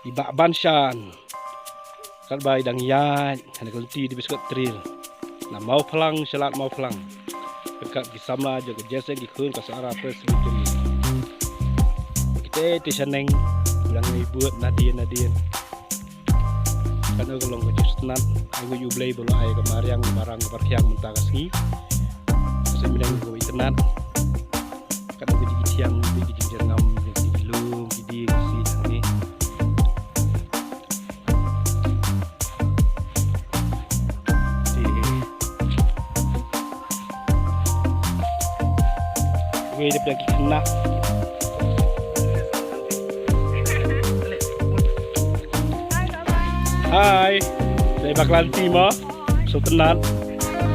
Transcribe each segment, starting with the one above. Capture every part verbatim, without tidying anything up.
I Bah Banshan. Katba i dang ïaid ha kane ka lynti David Scott Trail. Na Mawphlang sha lad Mawphlang. Kat ki samla jong ka Jaiñtia ki khun ka Sohra Presbytery. Kita te shaneng, u dang ïai bud nadien nadien. Kane ka long ka jingsngewtynnat, ai nguh ïa U Blei ba u la ai ka mariang, ka barang, ka barkhiang mynta ka sngi. Ka sngewbha ka itynnat. Kane ka jingthiang, ka jingjyrngam, ka jinglum, ki dieng, ki sih, hangne. Te Wei da pdeng ki khynnah. Hai. Dei bakla lynti mo. Sngewtynnat.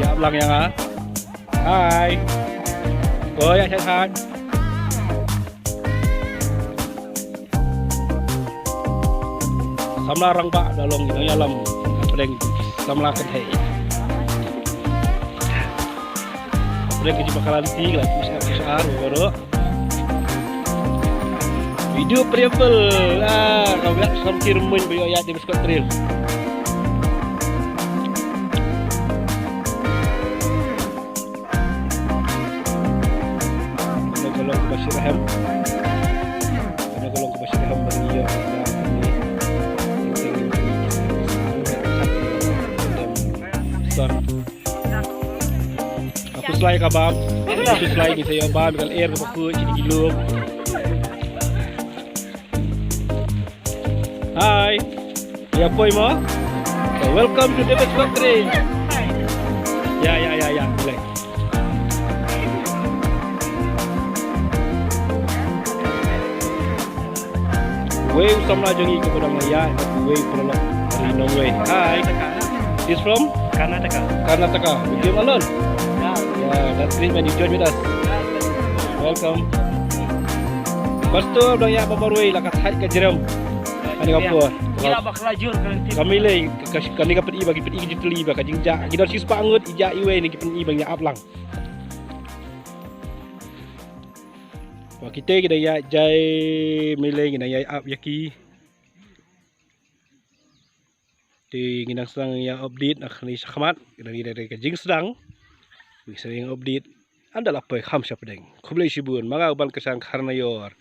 Ïa lang ïa nga. Hai. Oi, ïa chat chat. Samla rangbah da long ïa lam. Pdeng samla kynthei. Pdeng ki jingpakala lynti la pus ar pus ar baroh. Video priambel la ka wak sam kir mun ba ïa di Scott Trail. Kane ka long kaba shyrkhei. Kane ka long kaba shyrkhei ba ngi ïoh da kane. Son. Aku slai ka bam. Aku slai kita ïoh bam kal air ka baku ini giluk. Hai. Ya poi mo. Welcome to David Factory. Ya ya ya ya. Boleh. Wei u samla jong ngi kaba dang ïa, wei paralok ri nongwei. Hi. He's from Karnataka. Karnataka. You came alone? Yeah. Yeah, that's great man. You join with us. Welcome. Pastor dang ïa ba marwei la ka thait ka jrem. Ani ka por. Ila bakla jur kan. Kami le kani ka pynïaid ba ki pynïaid jitli ba ka jingjah. Ki don shi spah ngut ïa iwei ni ki pynïaid ba ïa ap lang. Wa kita ki dang ïa jai mele ngi dang ïa ap ïa ki. Te ngi dang sdang ïa update na khani shakhmat, ki dang ïa ka jingsdang. Ngi sdang ïa update. Ynda la poi kham shapdeng. Khublei shibun, ma nga u Ban Kyrshan Kharnaior.